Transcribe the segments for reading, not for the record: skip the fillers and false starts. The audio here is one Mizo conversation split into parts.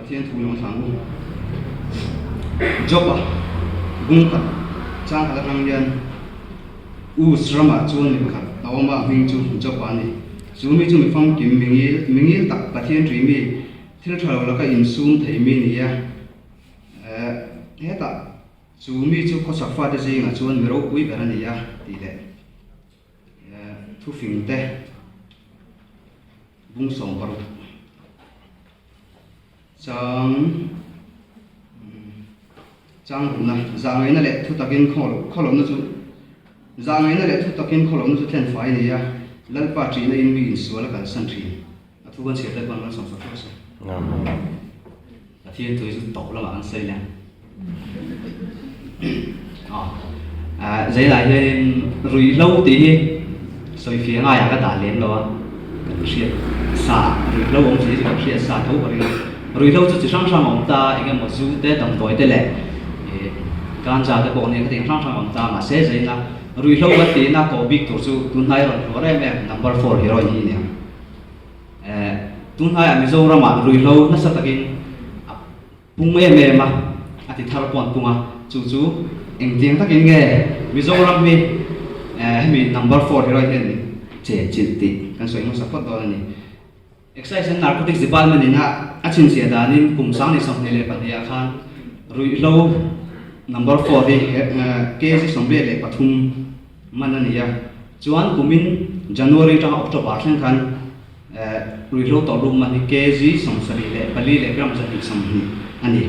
Pathian thu lo thlang u. Job-a bung khat chang khat atang hian Uz ramah chuan mi pakhat a awm a, a hming chu Job-a a ni. Chu mi chu mi famkim, mi ngil, mi ngil tak Pathian ṭui mi, thil ṭha lo laka insum thei mi ni a. Hetah chu mi chu khawchhak fate zingah chuan mi ropui ber a ni a tih leh thufing te bung 60 chang chang runa zahngaihna leh thu takin khawlohna chu zahngaihna leh thu takin khawlohna chu thlen fai a ni a, Lalpa ṭihna in mi insual a kalsan ṭhin. A thu kan chhiar Lalpa malsawm sak hlauh se. Pathian thu hi chu tawp lamah kan sawi leh ang. Aw Zailah hianin ruihhlo tih hi sawifiah ngaiah ka dah lem lo a, kan hriat sa ruihhlo awm chi hi chu kan hriat sa tho ka ring a. Ruihhlo chu chi hrang hrang a awm ta, eng emaw zu te, damdawi te leh ih ganja te pawh nia khatiang hrang hrang a awm ta mahse Zaina ruihhlo kan tihna koh bik tur chu tunhnai rawn hluar em em number four heroin hi a ni ang. Tunhnaiah Mizoramah ruihhlo nasa takin a pung em em a, a ti thar pawh an pung a, chu chu engtiang takin nge Mizoram hi hemi number four heroin hian chen chilh tih kan sawi hmasa phawt dawn a ni. Excise and Narcotics Department in a a chhinchhiah danin kum 2022 ah khan ruihhlo number four hi kg 83 man a ni a, chuan kumin January atanga October thleng khan ruihhlo tawrh rum man hi kg 74 leh gram 120 a ni.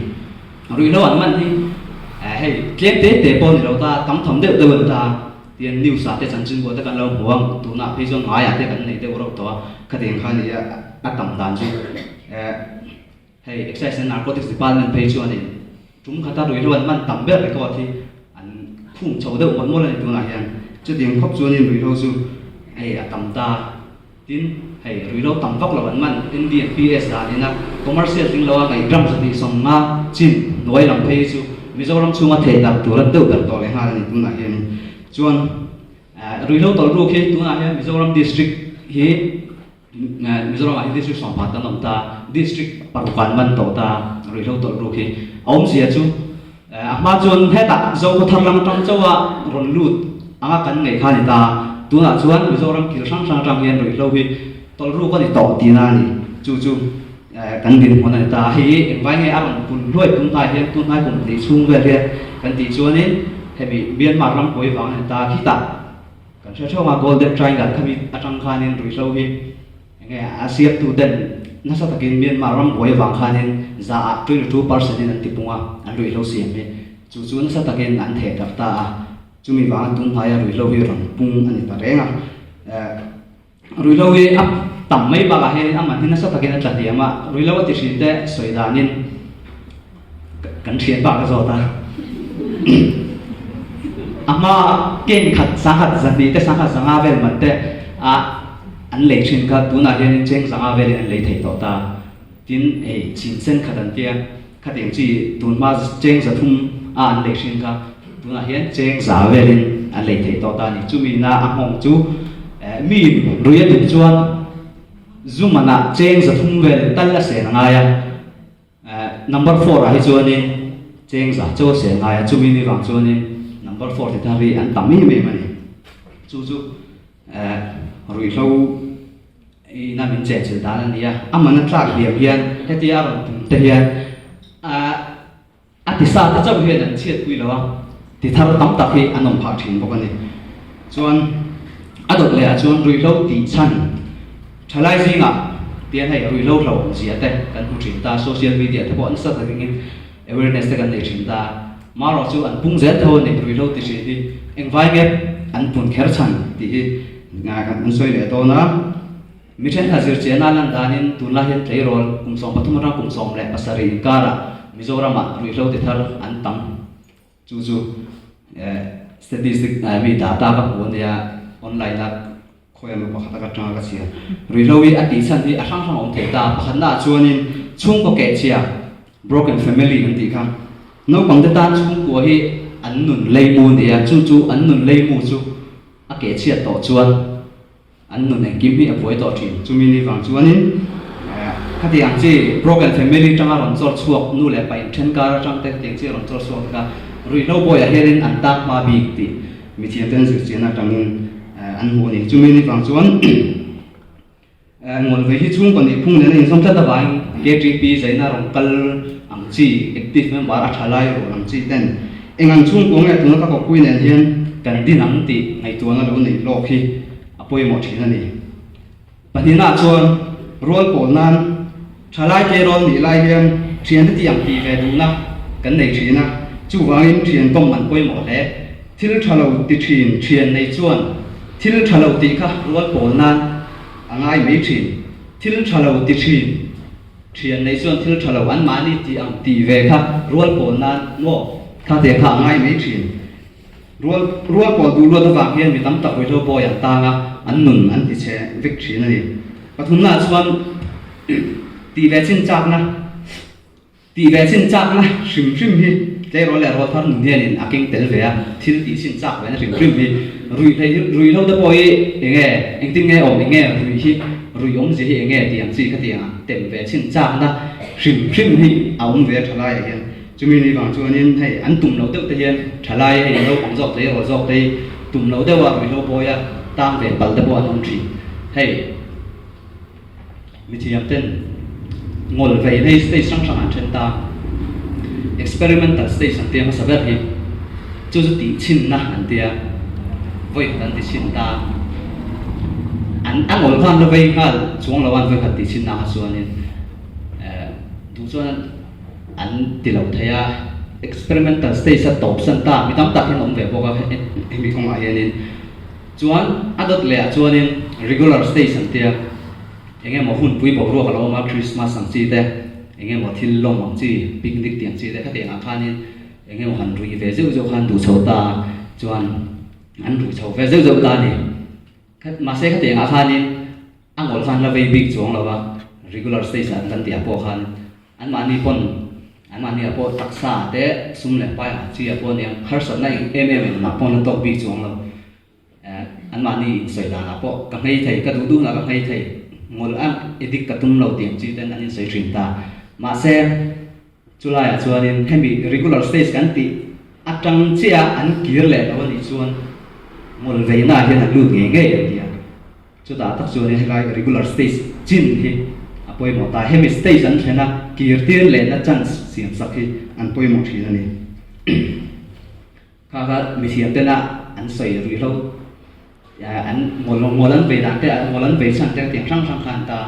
Ruihhlo an man hi hei tlem te te pawh a ni lo ta, tam tham deuh deuh a ni ta tian news ah te chanchinbuah te kan lo hmu ang, tunah phei chuan ngaiah te kan nei deuh reuh tawh a, khatiang kha a ni a, a tam dan chu. Hei Excise and Narcotics Department phei chuanin tum khata ruihhlo an hman tam ber record hi an khung chho deuh mawlh mawlh a ni tunah hian. Chutiang khawp chuanin ruihhlo chu hei a tam ta. Tin, hei ruihhlo tam vak lo an hman NDNPS danin a commercial tling lo a ngaih ram 250 chin hnuai lam phei hi chu Mizoram chhunga theh darh tur an deuh ber tawh leh nghal a ni tunah hianin. Chuan ruihhlo tawlh ruk hi tunah hian Mizoram District hi Mizoramah hi district 10 kan awm ta, district paruk an man tawh ta, ruihhlo tawlh ruk hi a awmzia chu a hma chuan hetah Zo khawthar lam atang chauha rawn lut anga kan ngaih kha a ni ta, tunah chuan Mizoram kil hrang hrang atang hian ruihhlo hi tawlh ruk a ni tawh tihna a ni, chu chu kan dinhmun a ni ta. Hei engvai nge a rawn pun hluai tun hnai hian tun hnai kum hnih chhung vel hian kan tih chuanin hemi Myanmar ram buai vang a ni ta khitah. Kan hre theuh a, Golden Triangle khami atang khanin ruihhlo hi enge a siamtu ten nasa takin Myanmar ram buai avang khanin za ah 22% in an ti pung a, an ruihhlo siam hi. Chu chu nasa takin an theh darh ta a, chumi vanga tun hnaia ruihhlo hi rawn pung a ni ta reng a. Ruihhlo hi a tam mai bakah hianin a man hi nasa takin a tla hniam a, ruihhlo a ti hrin te sawi danin Kan thian bak a zawt a. A hma ken khat sangkhat zahnih te sangkhat zanga vel man te a an lei thin kha tunah hianin cheng zanga velin an lei thei tawh ta. Tin hei chin sen khat an tia khatiang chi tun hma cheng zathum a an lei thin kha tunah hian cheng za velin an lei thei tawh ta a ni. Chumi na a nghawng chu mi rui a duh chuan zu manah cheng zathum vel tal a sen a ngai a. Number four ah hi chuanin cheng za chaw a sel ngai a, chumi ni vang chuanin number four ti thar hi an tam em em a ni. Chu chu ruihhlo ina min chenchilh dan a ni a, a man a tlak hliam hian hetia a rawn tum te hian a ti sa te chauh hian an chhiatpui lo a, ti thar tam tak hi an awm phah thin bawk a ni. Chuan a dawt leh ah chuan ruihhlo tih chhan thalai zingah tian hei ruihhlo hlauhawm zia te kan hmu thin ta, social media te pawh nasa takin awareness te kan nei thin ta, marawh chu an pung zel tho a ni ruihhlo ti thin hi engvai nge an pun kher chhan tih hi kan sawi leh dawn a. Mi thenkhat zirchiahna a lan danin tunlai hian tleirawl kum 13 atanga kum 17 inkarah Mizoramah ruihhlo ti thar an tam. Chu chu statistic mi data ka hmu ania online a khawi emaw pakhat a ka tanga ka chhiar. Ruihhlo hi a tih chhan hi a hrang hrang a awm thei ta. Pakhatna ah chuanin chhungkaw kehchhia, broken family kan tih kha. Naupang te tan chhungkua hi an nun leimu a ni a, chu chu an nun leimu chu a kehchhiat tawh chuan, An nun engkim hi a buai tawh thin. Chumi ni vang chuanin Khatiang chi broken family tanga rawn chawr chhuak nu leh pa inthen kar atang te khatiang chi rawn chawr chhuak te kha ruihhlo bawiah hianin an tak hma bik tih mithiam ten zirchian atangin an hmuh a ni. Chumi ni vang chuan Ngawlvei hi chhungkaw nih phung nen a inzawm tlat avangin KTP zaina rawn kal ang chi, active member a tha lai rual ang chi ten eng ang chhungkaw nge tuna ka kawppui nen hian kan din ang tih ngaihtuahna lo neih lawk hi a pawimawh thin a ni. Pahnihnaah chuan rual pawl nan thalai tleirawl nih lai hian thiante tih ang tih ve duhna kan nei thin a, chuvangin thian kawm an pawimawh hle. Thil tha lo ti thin thian nei chuan thil tha lo tih kha rual pawl nan a ngai mai thin. Thil tha lo ti thin thian nei chuan thil tha lo anmahni tih ang tih ve kha rual pawl nan maw kha te kha a ngai mai thin. Rual rual pawl duh luat avang hian mi tam tak ruihhlo bawi an tang a, an nun an ti chhe vek thin a ni. Pathumnaah chuan tih ve chin chakna. Tih ve chin chakna hrim hrim hi tleirawl leh rual thar nun hianin a keng tel ve a, thil tih chin chak vena hrim hrim hi ruih hlei ruih lo te pawh hi eng nge engtin nge awm eng nge ruih hi ruih awmzia hi eng nge tih ang chi khatiang ah tem ve chin chakna hrim hrim hi a awm ve a thalaiah hian chumi ni vang chuanin hei an tum lo deuh te hian thalai hei naupang zawk tleirawl zawk te hi tum lo deuh a ruihhlo pawia tang ve pal te pawh an awm thin hei. Mithiam ten ngawl vei hei stage hrang hrang an then ta. Experimental stage an tia hmasa ber hi chu chu tih chhinna an tia vawi khat an ti chhin ta. An a ngawl khan la vei nghal chuang lo an vawi khat tih chhinna kha chuanin eh duh chuan an ti lo thei a. Experimental stage a tawp san ta mi tam tak hian awm ve bawk a hemi kawngah hianin. Chuan a dawt leh ah chuanin regular stage an tia, eng emaw hunpui boruak a lo awm a, Christmas ang chi te, eng emaw thil lawm ang chi, picnic tih ang chi te khatiang ah khanin eng emaw han ruih ve zeuh zeuh khan duh chho ta a, chuan an ruih chho ve zeuh zeuh ta a ni. Mahse khatiang ah khanin a ngawlh khan la vei bik chuang lo a, regular stage ah kan tih ah pawh khan Anmahni pawn, anmahni ah pawh taksa te sum leh pai ah chi ah pawh aniang harsatna eng em em engmah pawh na tawk bik chuang lo. Anmahni insawi dan ah pawh ka nghei thei, ka duh duhna ka nghei thei, ngawlh a edik ka tum lo tih ang chi ten an insawi thin ta. Mahse, chulai ah chuanin hemi regular stage kan tih atang chiah a an kir leh lo anih chuan ngawlh veina ah hian an lut ngei ngei an ti a. Chutah tak chuan helai regular stage chin hi a pawimawh ta. Hemi stage an thlen a, kir tir lehna chance siam sak hi an pawimawh thin a ni. Kha kha mithiam tena an sawi ruihhlo an ngawl ngawl an vei dan te, ngawl an vei chhan te tiang hrang hrang kha an ta.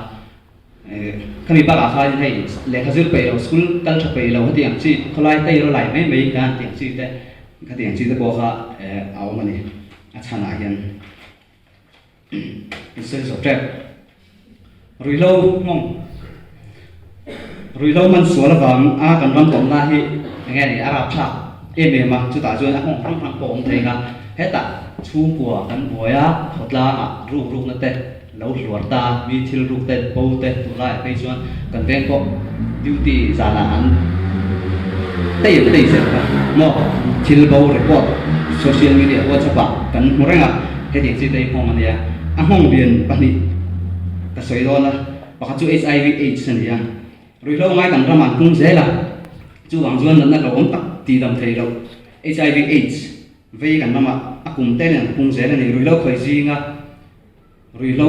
Khami bakah khan hei lehkha zir peih lo, school kal tha peih lo hetiang chi khawlai tei rawlai mai mai khan tiang chi te khatiang chi te pawh kha a awm a ni a chhanah hian. Insawi zawh tep. Ruihhlo hmawng Ruihhlo hman sual avang a kan ram tawmna hi eng nge ni a rapthlak em em a, chutah chuan a nghawng hrang hrang pawh a awm thei ang a, hetah chhungkua kan buai a, khawtlangah ruk rukna te lo hluar ta, mi thil ruk te bo te tunlaiah phei chuan kan veng pawh duty zanah an tei an tei zel kha maw thil bo report social media whatsapp ah kan hmu reng a hetiang chi te hi nghawng a nia a nghawng lian pahnih ka sawi dawn a pakhat chu HIV AIDS a ni a ruihhlo ngai kan ramah an pung zel a chuvang chuan natna hlauhawm tak tih dam thei loh HIV AIDS vei kan ramah a kum te nen an pung zel a ni ruihhlo khawih zinga Ruihhlo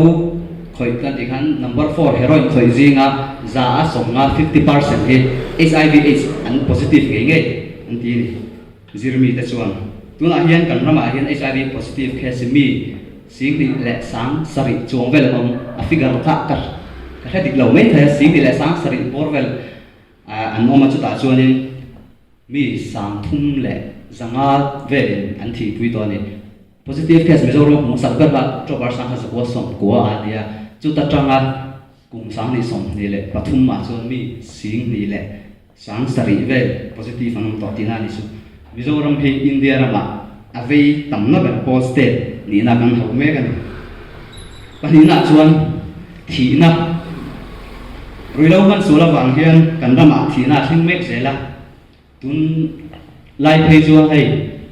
khawih kan tih khan number four heroin khawih zinga za a sawmnga, 50%, hi HIV aids an positive ngei ngei an ti a ni. Zirmi te chuan tunah hian kan ramah hian HIV positive case mi 10,000 leh 7,000 chuang vel an awm, a figure kha ka hre dik lo mai thei a, 10,000 leh 7,000 bawr vel an awm a, chutah chuanin mi 305 velin an thihpui tawh a ni. Positive case Mizoram hmuh sak ber kha October 19 90 a ni a, chuta tanga kum 2023 ah chuan mi 10,700 vel positive an awm tawh tihna a ni chu. Mizoram hi India ramah a vei tamna ber pawl state nihna kan hauh mek a ni. Pahnihna chuan thihna, ruihhlo hman sual avang hian kan ramah thihna a thleng mek zel a. Tun lai phei chuan hei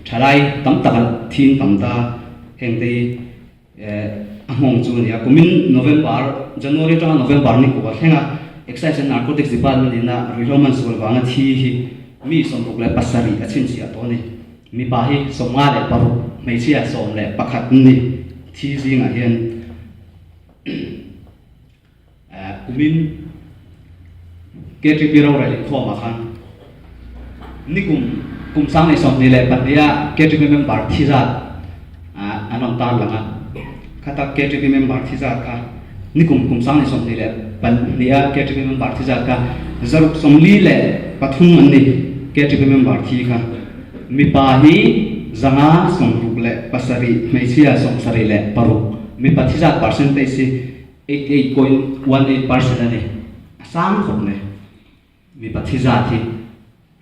thalai tam tak an thin tam ta heng te hi a nghawng chu a ni a. Kumin November, January atanga November ni kua thleng a. Excise and Narcotics Department in a ruihhlo man sual vanga thi hi mi 67 a chhinchhiah tawh a ni. Mipa hi 56, hmeichhia 11 an ni. Thi zingah hian kumin KTP rorel inkhawmah khan nikum kum 2022 a KTP member thi zat an rawn tar lang a. Khata KTP member thi zat kha nikum kum 2022 a KTP member thi zat kha 643 an ni KTP member thi kha. Mipa hi 567, hmeichhia 76. Mipa thi zat percentage hi 88.18% a ni. A sang khawp mai mipa thi zat hi.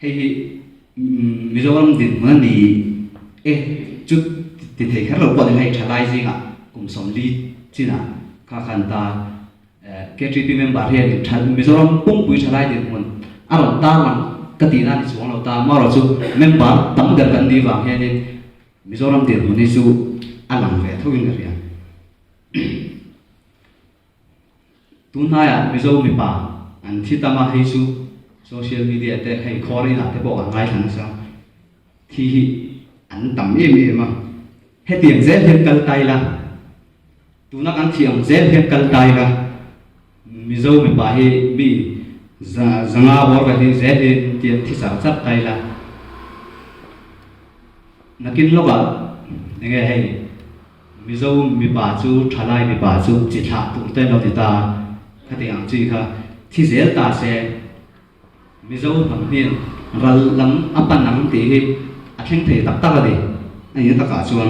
Hei hi Mizoram dinhmun a ni e chu ti thei kher lo pawh ni hei thalai zingah kum 40 chinah kha khan ta KTP member hianin Mizoram pumpui thalai dinhmun a rawn tarlang ka tihna a ni chuang lo ta. Amaherawhchu member tam ber kan nih vang hianin Mizoram dinhmun hi chu a lang ve thoin ka hria. Tunhnaiah Mizo mipa an thi tam a, hei chu social media te hei khawr inah te pawh kan ngaithla nasa. Thi hi an tam em em a, hetiang zel hian kal ta ila, tuna kan thih ang zel hian kal ta ila, Mizo mipa hi mi zanga bawr ve hi zel hi tiang thi char char ta ila. Nakin lawkah enge hei. Mizo mipa chu thalai mipa chu chi thlah tur te lo ti ta a, khati ang chi kha thi zel ta se Mizo hnam hian ral lam a pan ang tih hi a thleng thei tak tak a ni. A nih takah chuan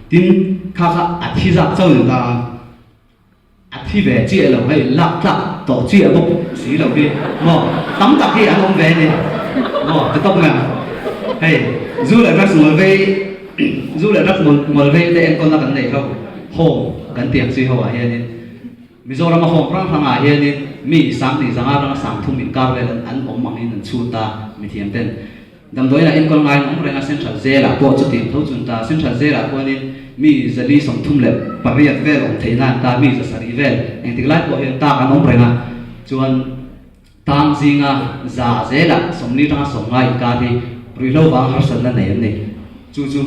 tin kha kha a thi zak chauh ni ta a, a thi ve chiah lo hei lak tlak tawh chiah bawk si lo hi maw tam tak hi an awm ve a ni maw ti tawp mai ang hei zu leh drugs ngawl vei zu leh drugs ngawl vei te enkawlna kan nei ho home kan tih ang chi ho ah hianin Mizoram a home hrang hrang ah hianin mi 2000 atanga 3000 inkar vel an awm angin an chhut ta mithiam ten. Damdawiin ah enkawl ngaiin awm reng a, Central Jail ah pawh chutiang tho chun ta. Central Jail ah khuanin mi 438 vel awm theihna an ta, mi 700 vel engtik lai pawh hian tak an awm reng a. Chuan tang zinga za zelah 40 tanga 50 inkar hi ruihhlo vang harsatna nei an ni. Chu chu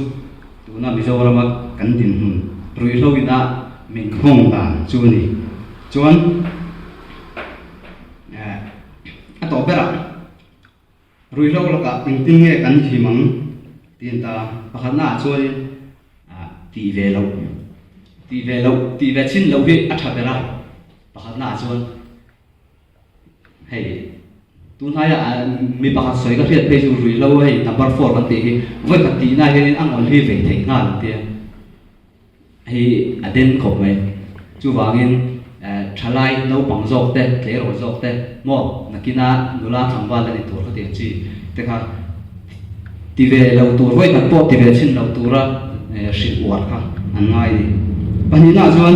tuna Mizorama kan dinhmun ruihhlo ina min nghawng dan chu a ni. Chuan a tawh berah. Ruihhlo lakah engtin nge kan him ang tih an ta a, pakhatna ah chuanin tih ve loh, tih ve loh, tih ve chin loh hi a tha ber a, pakhatna ah chuan hei tunhnaia mi pakhat sawi ka hriat phei chu ruihhlo hei number four kan tih hi vawikhat tihna hianin a ngawl hi vei theih nghal an tia. Hei a den khawp mai. Chuvangin thalai naupang zawk te, tleirawl zawk te maw nakina nula tlangval la ni tur kha tiang chi te kha ti ve lo tur vawi khat pawh ti ve chhin lo tura hrilh uar kha an ngai a ni. Pahnihna chuan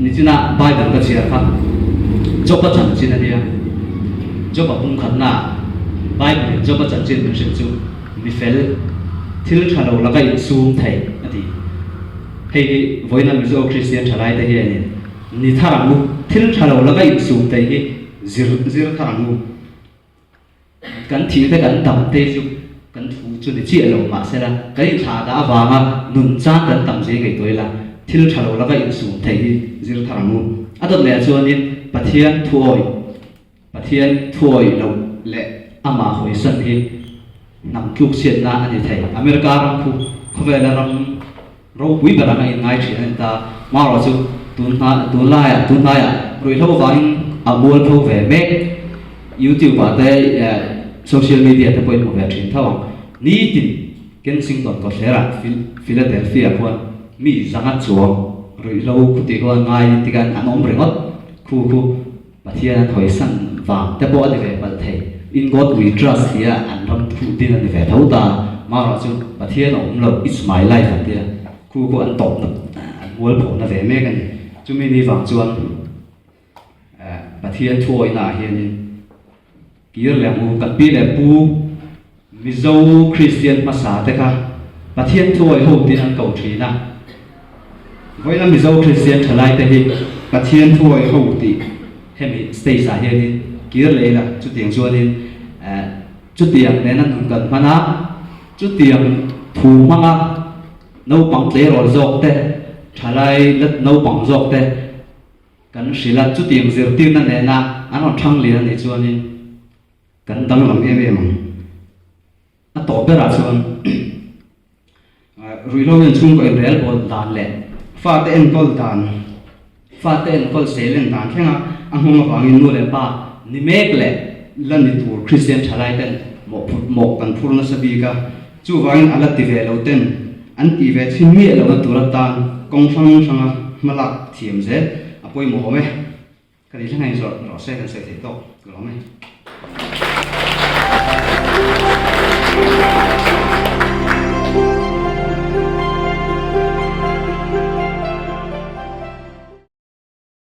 nichina Bible ka chhiar kha Job-a chanchin a nia. Job-a pumkhatnaah Bible-in Job-a chanchin min hrilh chu. Mi fel, thil tha lo laka insum thei, a ti. Hei hi vawiina Mizo Kristian thalaite hianin ni thar ang u, thil tha lo laka insum thei hi zir zir thar ang u. Kan thih te kan dam te chu kan thu chu ni chiah lo mahsela kan inthlah dah avanga nun chan kan tam zing ngaihtuah ila, thil tha lo laka insum thei hi zir thar ang u. A dawt leh ah chuanin Pathian thuawi. Pathian thuawih loh leh amah hawisan hi hnam tlukchhiatna a ni thei. America ram khu khawvela ram ropui ber anga inngai thin a ni ta. Marawh chu tunlaiah tunlaiah ruihhlo vangin a mualpho ve mek. YouTube ah te social media te pawhin hmu ve thin tho ang. Nitin Kensington kawtthlerah Philadelphia khuan mi zanga chuang ruihhlo khuti khuan ngaiin tikhan an awm ringawt khu khu. Pathian an hawisan vang te pawh a ni ve palh thei. In God we trust tia an ram thuh din a ni ve tho ta. Marawh chu Pathian a awm lo, it's my life an tia. Khu khu an tawpna, an mualphawhna ve mek a ni. Chumi ni vang chuan Pathian thuawihna ah hianin kir leh ang u. Kan pi leh pu Mizo Kristian hmasa te kha Pathian thuawih ho tiin an ko thin a. Vawiina Mizo Kristian thalai te hi Pathian thuawih ho tih. Hemi stage ah hianin kir leh ila chutiang chuanin chutiang nena nun kan hman a, chutiang thu hmanga naupang tleirawl zawk te, thalai la naupang zawk te kan hrilh a, chutiang zirtirna nena an rawn thang lian a nih chuanin kan danglam em em ang. A tawp berah chuan ruihhlo hian chhungkaw inrel bawl dan leh fate enkawl dan, fate enkawl sel en dan thlenga a nghawng avangin nu leh pa ni mek leh la ni tur Kristian thalai ten mawhphurh mawh kan phur nasa bik a, chuvangin a la ti ve lo ten an tih ve chhin miah lohna tur atan kawng hrang hranga hmalak thiam zel a pawimawh awm e. Ka ni thleng a inzawrh rawh se kan sawi theih tawk ka lawm e.